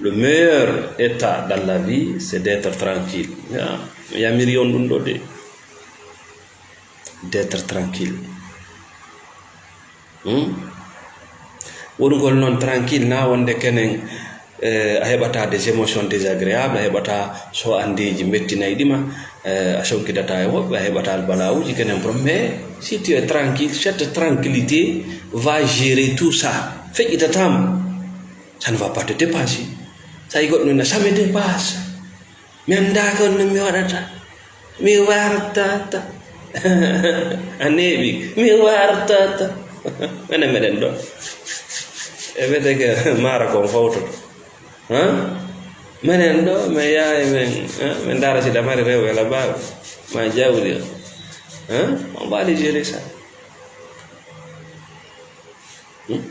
Le meilleur état dans la vie, c'est d'être tranquille. Ya, mi yamiri on ɗum ɗo de. D'être tranquille. Hmm? Wonugol noon tranquille, na wonde kenen, eh, a heɓata des émotions désagréables, a heɓata so andeeji mettinayɗi ma, eh, a sonkidata e woɓɓe, a heɓata albalawuji kenen prom. Mais si tu es tranquille, cette tranquillité va gérer tout ça. Feƴƴitatam. Ça ne va pas te dépasser. Sa yi goɗɗo no, ça me dépasse. Mi anndaa ko no mi waɗata. Mi wartata. A neeɓi. Mi wartata. Menen meɗen ɗo. E wiyetee ke maara kon fawtoto. Hein? Menen ɗo, mi yahay men, hein? Min ndaara si ɗa mari rewɓe walla baaba. Ma jawdi. Hein? On va aller gérer ça. Hmm?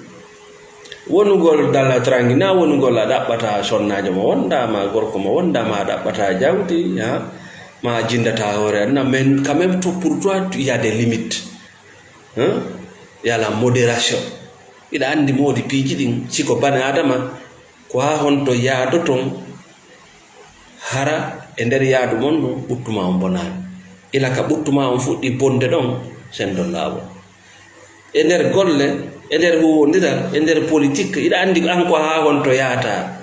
Wonugol dans la tranquille, na wonugol a ɗaɓɓata sonnaajo mo wonda, ma gorko mo wonda, ma a ɗaɓɓata jawdi, ha? Ma a jindata hoore, na, mais quand même, tout pour toi, il y a des limites. Hein? Il y a la modération. Hiɗa anndi moodi piiji ɗin, si ko bani Adama, ko haa honto yaadoton, hara e nder yaadu mon ɗum, ɓuttu ma on bonaani. Ila ka ɓuttu ma on fuɗɗi bonde ɗon, sendon laawol. E nder golle, e nder huuwondiral, e nder politique, hiɗa anndi an ko haa honto yaata.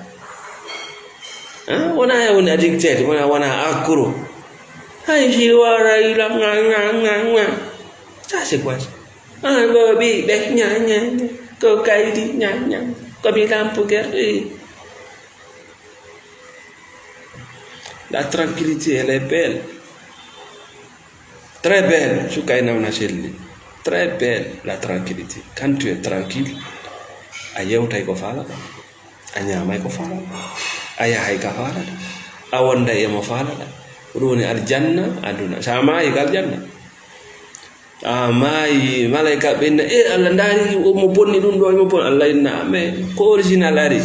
Hein? Wona e woni addicté, wona, wona accro. Hay si wara ila, nga, nga, nga, nga. Ça, c'est quoi ça? Ah, ko ɓiɓɓe, nya, nya, nya. Ko kaydi, nya, nya. Ko mi lampu ger, eh. La tranquillité, elle est belle. Très belle, suka e nawna selli. Très belle, la tranquillité. Quand tu es tranquille, a yewtay ko faalaɗa. A ñaamay ko faalaɗa. A yahay ka faalaɗa. A wonday e mo faalaɗa. Ko ɗum woni aljanna aduna. Sa maayi ko aljanna. A maayi, malayka ɓe inna, "E Allah, ndaari mo bonni ɗum ɗo, mo bonni." Allah inna, "Mais ko original ari."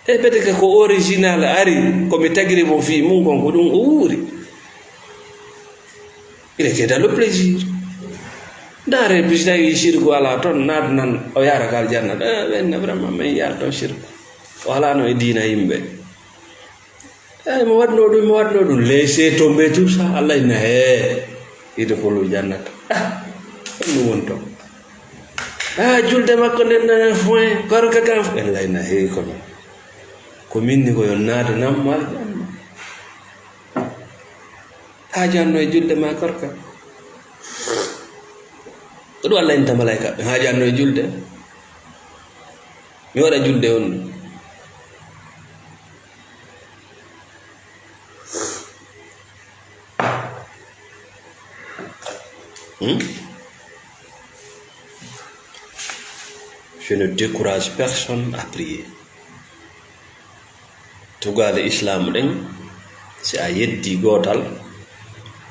E peut-être que ko original ari, ko mi tagiri mo fii mum kon, ko ɗum o wuuri. Il était dans le plaisir. Ndaare, so tawi sirku alaa toon, naat nan, o yaara ka aljanna. Eh, ɓen na vraiment, min yaara toon sirku. O alaano e diina yimɓe. Eey, mo waɗnoo ɗum, mo waɗnoo ɗum. Laissez tomber tout ça. Allah inna, hee, idkhulu jannata. Ah, ɗum woni toon. Ah, julde makko nden nana foin, korka kan. Allah inna, hee, kono. Ko min ni ko yo naata nan mo aljanna. Haajanno e julde ma korka. Ko ɗum Allah inta malaika, ɓe haajanno e julde. Mi waɗa julde on. Hmm? Je ne décourage personne à prier. Tugaale Islaamu ɗen, si a yeddi gootal,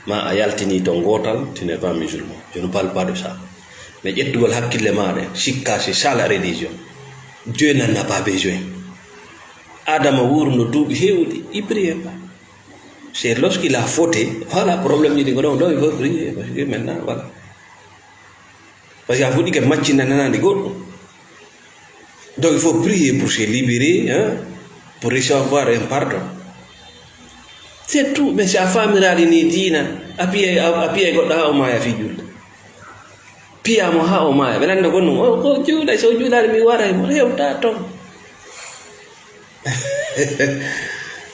ma a yaltini ton gootal, tu n'es pas musulman. Je ne parle pas de ça. Mais ƴettugol hakkille maaɗa, sikka si sala religion. Dieu n'en a pas besoin. Adama wuurno duuɓi heewɗi, il priait pas. C'est lorsqu'il a fauté, voilà, problème ji ɗi ko ɗon, ɗo il faut prier, parce que maintenant, voilà. Parce que a fuɗɗike maccinda nanandi goɗɗo. Donc il faut prier pour se libérer, hein, pour recevoir un pardon. C'est tout, mais si a famiraali ni diina, a piyay, a, a piyay goɗɗo haa o maaya fii julde. Piyaa mo haa o maaya. Ɓe lannda ko ɗum, o, o juulay, so o juulaali mi waray mo, hewta ton.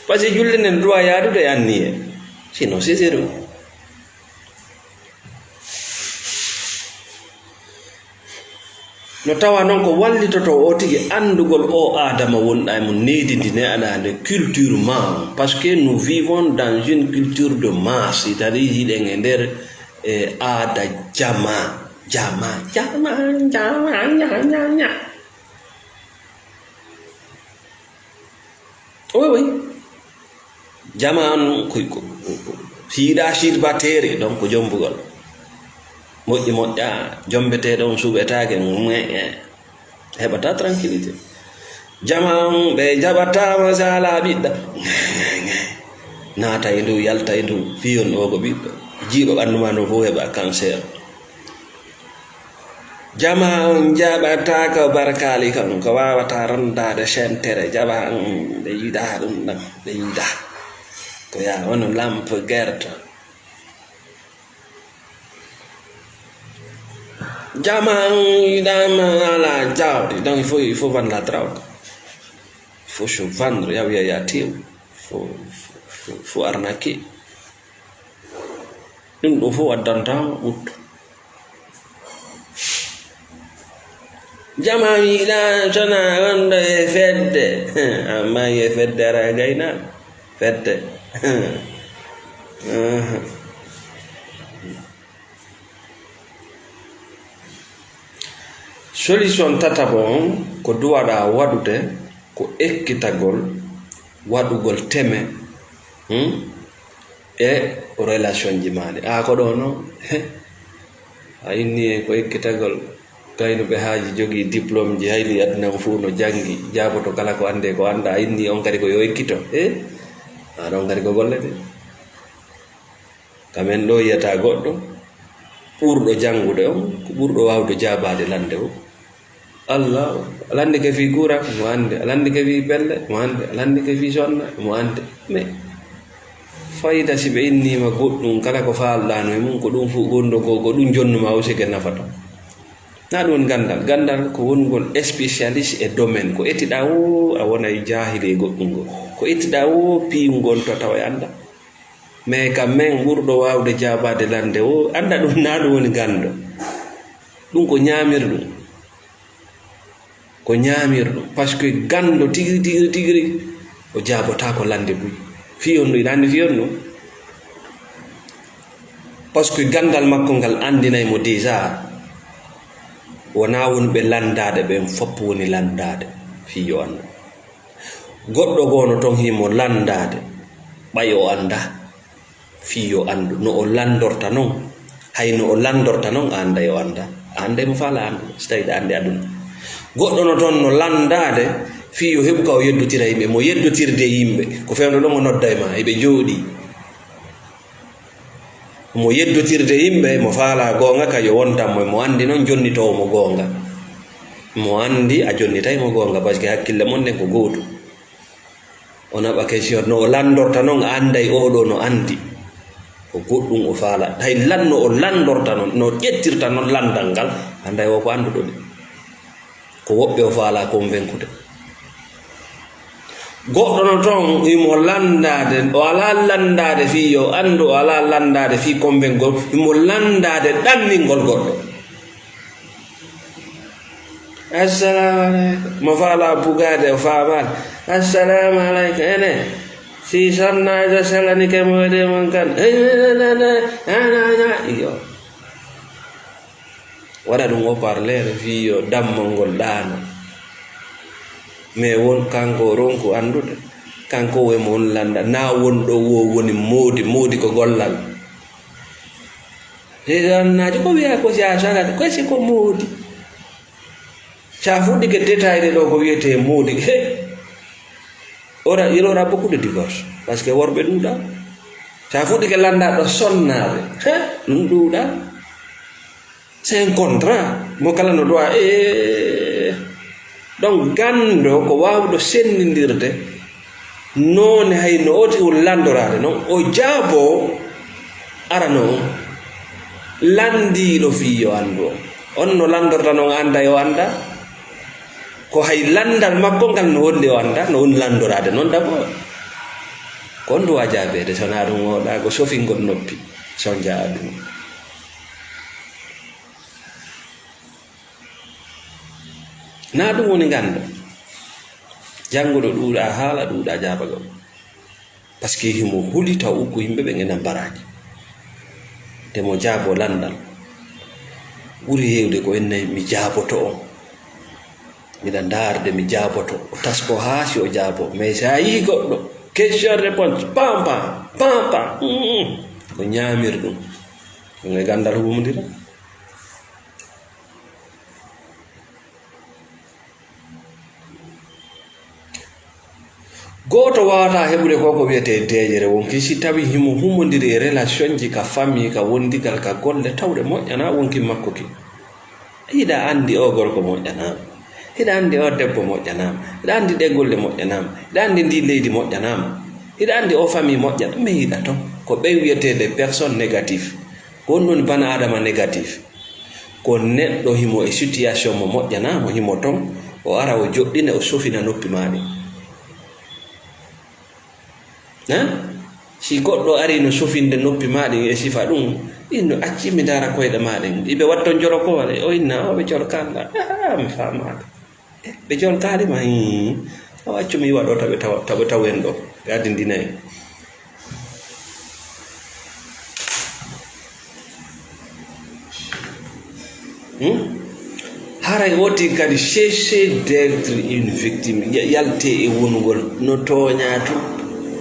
Parce que julde nden droit yaadude e anniye. Sinon, c'est zéro. No tawa noon ko wallitoto o tigi anndugol o aadama wonɗa e mum, needi ndi neɗɗa nde culture ma, parce que nous vivons dans une culture de masse, c'est-à-dire hiɗen e nder, e aada jama, jama, jama, jama, jama, jama. Oui, oui. Jamaanu ko, ko, ko, ko, si yiɗaa sirbateeri, donc ko jombugol. Moƴƴi moƴƴa, jombeteeɗo on suɓetaake, ŋe, ŋe. Heɓata tranquillité. Jamaanu ɓe jaɓataama si alaa ɓiɗɗa. Ŋe, ŋe, ŋe. Naata e ndu, yalta e ndu, fii on ɗo ko ɓiɗɗo. Jiiɗo ɓanndu maa ndu fof heɓa cancer. Jama on jaɓataako barkaali kon, ko waawata ronndaade sentere, jama on ɓe yiɗaa ɗum ɗon, ɓe yiɗaa. Ko yaa wano lampe gerte. Jama on yiɗaama alaa jawdi, donc il faut, il faut vendre la drogue. Il faut se vendre, yaa wiya yaa tew. Faut, faut, faut, faut arnaquer. Ɗum ɗo fof addanta ɓuttu. Jama mi yiɗaa sona wonɗo e fedde. Amma e fedde ara gayna. Fedde. Solution tataɓo on ko duwaɗa waɗude ko ekkitagol, waɗugol teme, hmm? E relation ji maaɗi. A ko ɗo no? He? A inni e ko ekkitagol, kayno ɓe haaji jogii diplôme ji, hayli aduna on fof no janngi, jaaboto kala ko annde ko annda, a inni on kadi ko yo ekkito. E? A ɗon kadi ko golle de. Kamen ɗo yiyata goɗɗo ɓurɗo janngude on, ko ɓurɗo waawde jaabaade lannde o. Allah, a lanndike fii kuran, mo annde, a lanndike fii pelle, mo annde, a lanndike fii sonna, mo annde. Mais fayda si ɓe inniima goɗɗum, kala ko faalɗaano e mum, ko ɗum fof gonɗo ko, ko ɗum jonnuma o sike nafata. Na ɗum woni ganndal. Ganndal ko wongol spécialiste e domaine. Ko ettiɗaa o, a wonay jaahili e goɗɗum ngol. Ko ettiɗaa o, piiw ngon to tawa e annda. Mais quand même, ɓurɗo waawde jaabaade lannde o, annda ɗum na ɗum woni ganndo. Ɗum ko ñaamirɗum. Ko ñaamirɗum. Parce que ganndo tigiri, tigiri, tigiri, o jaabotaako lannde buy. Fii on ɗum, ina anndi fii on ɗum. Parce que ganndal makko ngal anndinay mo déjà. Wonaa wonɓe lanndaade ɓen fof woni lanndaade. Fii yo anndu. Goɗɗo goo no toon himo lanndaade, ɓay o anndaa, fii yo anndu. No o lanndorta noon, hay no o lanndorta noon, a annday o anndaa. A annday mo faala anndu, si tawii ɗa anndi aduna. Goɗɗo no toon no lanndaade, fii yo heɓu ka o yeddotira yimɓe. Mo yeddotirde yimɓe, ko fewndo ɗon o nodda e maa, eɓe jooɗii. Mo yeddotirde yimɓe, mo faalaa goonga, ka yo wontan mo, mo anndi noon jonnitoowo mo goonga. Mo anndi a jonnitay mo goonga, parce que hakkille mon nden ko gootum. O naɓa question, no o lanndorta noon, a annday oo ɗoo no anndi. Ko goɗɗum o faalaa. Hay lan no o lanndorta noon, no ƴettirta noon lanndal ngal, annday o ko annduɗo de. Ko woɓɓe o faalaa convaincude. Goɗɗo no toon, imo lanndaade, o alaa lanndaade fii yo anndu, o alaa lanndaade fii convaincugol, imo lanndaade ɗanningol goɗɗo. Assalamu aleykum. Mo faalaa bugaade, o faamaali. Assalamu aleykum. Ene, si sonnaajo salanike mo waɗi mon kan. Iyo. Waɗa ɗum haut-parleur fii yo dammol ngol ɗaano. Mais won kanko o ronku anndude, kanko o e mo on lannda, naa won ɗo wo woni moodi, moodi ko gollal. Seydi Annaajo ko wiya ko si a salat, ko si ko moodi. Si a fuɗɗike détail ɗo ko wiyetee moodi, he, ora, il aura beaucoup de divorce. Parce que worɓe ɗuuɗa. Ta fuɗɗike lannda ɗo sonnaade. He, ɗum ɗuuɗa. C'est un contrat. Mo kala no ɗoa. E, donc, ganndo ko waawɗo senndindirde noone hay no oti o lanndoraade noon. O jaaboo arano on. Lanndiiɗo fii yo anndu on. On no lanndorta noon annda yo annda. Ko hay lanndal makko ngal no holli o annda, no woni lanndoraade noon d'abord. Ko on ɗum a jaabeede, so naa ɗum o ɗaa ko sofingol noppi, so on jaa ɗum. Naa ɗum woni ganndo. Jannguɗo ɗuuɗa haala, ɗuuɗa jaabagol. Parce que himo huli taw ko yimɓe ɓen ena mbaraaji. Nde mo jaabo lanndal. Ɓuri heewde ko enne mi jaaboto on. Miɗa ndaarde mi jaaboto. O tasko haa si o jaabo. Mais si a yii goɗɗo, question réponse, pam, pam, pam, pam. Mm, mm. Ko ñaamir ɗum. Ɗum e ganndal humondira. Gooto waawataa heɓude ko ko wiyetee deeƴere wonki si tawii himo humondiri e relationji ka famille, ka wondigal, ka golle, tawde moƴƴanaa wonki makko ki. Hiɗa anndi oo gorko moƴƴanaama. Hiɗa anndi oo debbo moƴƴanaama. Hiɗa anndi ɗee golle moƴƴanaama. Hiɗa anndi ndii leydi moƴƴanaama. Hiɗa anndi oo famille moƴƴana. Mais hiɗa ton. Ko ɓen wiyetee les personnes négatives. Ko on woni bana Adama négatif. Ko neɗɗo himo e situation mo moƴƴanaama, himo ton, o ara o joɗɗina, o sofina noppi maa ɗin. Hein? Si goɗɗo ari no sofinde noppi maa ɗin e sifa ɗum, ɗin no acci mi ndaara koyɗe maa ɗin. Iɓe watton joro ko wale, o inna, o ɓe joro kanda. Ah, mi faamaaka. Ɓe joltaali ma, hii. Awa, accu mi iwa ɗo, tawe, tawa, tawe, tawen ɗo. Ɓe addindinayi. Hmm? Haray woti kadi cessez d'être une victime. Ya-, yalte e wonugol no tooñaa tun.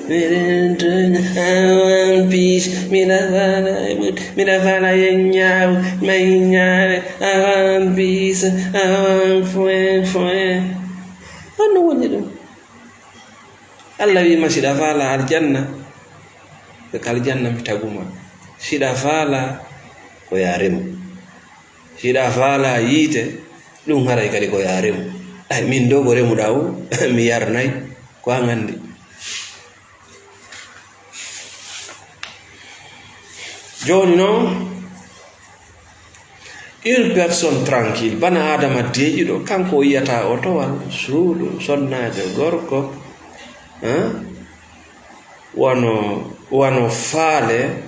Miɗen tooña, awan piis, miɗa faala e ɓut-, miɗa faala e ñaaw, may ñaare, awan piis, awan foin, foin. Honno woni ɗum? Allah wi'ima, si ɗa faala aljanna, ko ka aljanna mi taguma. Si ɗa faala, ko yaa remu. Si ɗa faala yiite, ɗum haray kadi ko yaa remu. Ay, min ɗo ko remuɗaa o, mi yarnay, ko an anndi. Jooni noon, une personne tranquille, bana Adama deeƴuɗo, kanko o yiyata otowal, suudu, sonnaajo, gorko, hein? Wano, wano faale,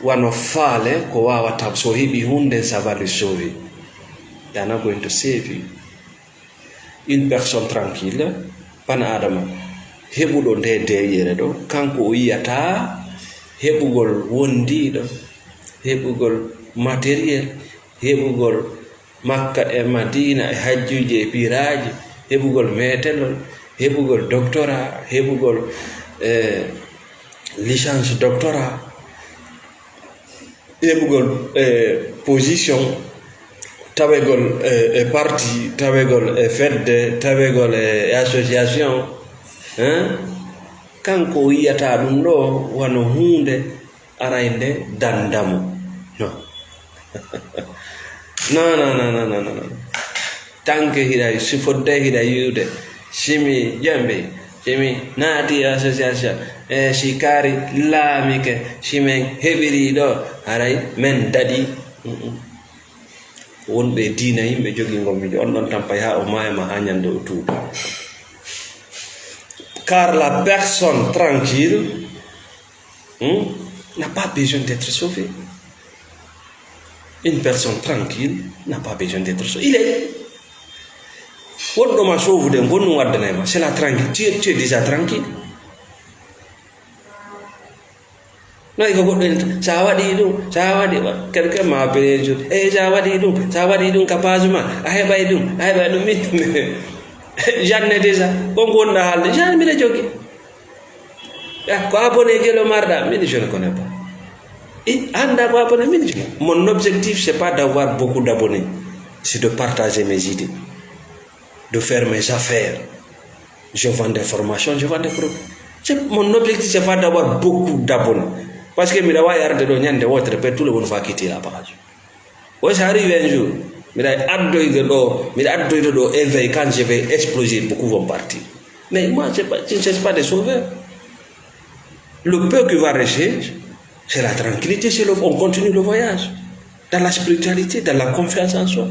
wano faale ko waawata, so heɓi huunde, ça va le sauver. They are not going to save you. Une personne tranquille, bana Adama, heɓuɗo nde deeƴere ɗo, kanko o yiyata heɓugol wondiiɗo, heɓugol matériel, heɓugol Makka e Madina e hajjuuji e piraaji, heɓugol meetelol, heɓugol doctorat, heɓugol, eh, licence doctorat. Heɓugol, eh, position, tawegol, eh, e parti, tawegol e fedde, tawegol e association, hein? Kanko o yiyata ɗum ɗo wano huunde arayde dandamo. No. No, no, no. Tanke hiɗa, si fodde hiɗa yi'ude, si mi jambi, si mi naati e association, e si kaari laamike, si men heɓiri ɗo, haray men daɗi. Mm-mm. Wonɓe e diina yimɓe jogii ngol miijo, on ɗon tampay haa o maaya ma haa ñande o tuuba. Car la personne tranquille, hmm, n'a pas besoin d'être sauvée. Une personne tranquille n'a pas besoin d'être sauvée. Il est. Wonɗo ma sauvude, ngonɗum addanay ma. C'est la tranquille. Tu es, tu es déjà tranquille. Noy ko goɗɗo en, sa waɗi ɗum, sa waɗi, quelqu'un m'a appelé un jour. Eh, sa waɗi ɗum, sa waɗi ɗum ka page ma, a heɓay ɗum, a heɓay ɗum. Min, j'en ai déjà. Ko ngonɗa haalde, j'en ai, mbiɗa jogii. Eh, ko abonné gelo marɗa? Min, je ne connais pas. I, anda ko abonné? Min, je, mon objectif, c'est pas d'avoir beaucoup d'abonnés. C'est de partager mes idées, de faire mes affaires. Je vends des formations, je vends des produits. C'est- mon objectif, c'est pas d'avoir beaucoup d'abonnés. Parce que miɗa wawi arde ɗo ñande wotere, peut tout le monde va quitter la page. O, ça arrive un jour, miɗa addoyde ɗo, miɗa addoyde ɗo éveil, quand je vais exploser, beaucoup vont partir. Mais moi, c'est pas, je ne cherche pas des sauveurs. Le peu qui va rester, c'est la tranquillité, c'est le, on continue le voyage dans la spiritualité, dans la confiance en soi.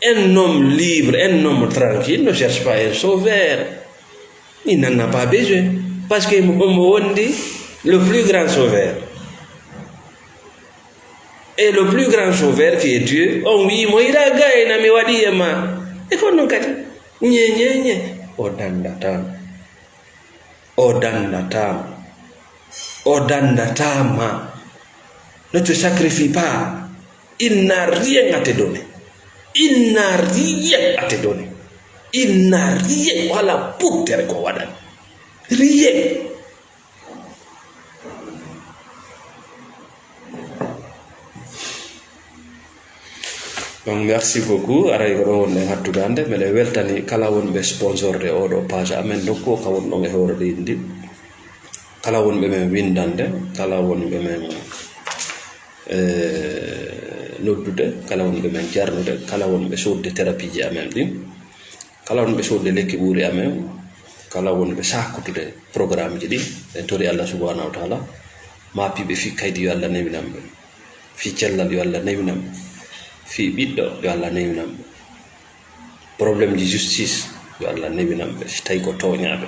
Un homme libre, un homme tranquille ne cherche pas un sauveur. Il n'en a pas besoin. Parce que mo mo wondi le plus grand sauveur. Et le plus grand sauveur qui est Dieu, on wi mo ira gayna mi waɗi e ma. E ko non kadi. Nye, nye, nye. O dandata. O dandata. O dandata ma. Ne te sacrifie pas. Il n'a rien à te donner. Il n'a rien à te donner. Il n'a rien. Wala puttere ko waɗan. Rien. Donc, merci beaucoup. Aray ko ɗo wonɗen hattugande. Meɗen weltani kala wonɓe sponsorde oɗo page amen nokku o ka wonɗon e hoore leydi ndi. Kala wonɓe men windande, kala wonɓe men, eh, noddude, kala wonɓe men jarnude, kala wonɓe sodde thérapie ji amen ɗin, kala wonɓe sodde lekki ɓuuri amen, kala wonɓe sakutude programme ji ɗi, en tori Allah subhanahu wa taala, maapiiɓe fii kaydi yo Allah newinanɓe, fii cellal yo Allah newinanɓe, fii ɓiɗɗo yo Allah newinanɓe. Problème ji justice, yo Allah newinanɓe, si tawi ko tooñaaɓe.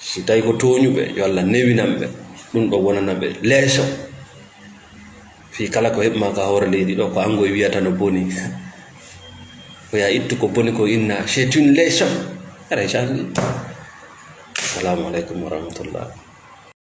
Si tawi ko tooñuɓe, yo Allah newinanɓe. Ɗum ɗo wonana ɓe leeso. Fii kala ko heɓ ma ka hoore leydi ɗo, ko anngo e wiyata no boni. Ko ya ittu ko boni ko inna, c'est une leçon. Aray sani. Assalamu aleykum wa rahmatullah.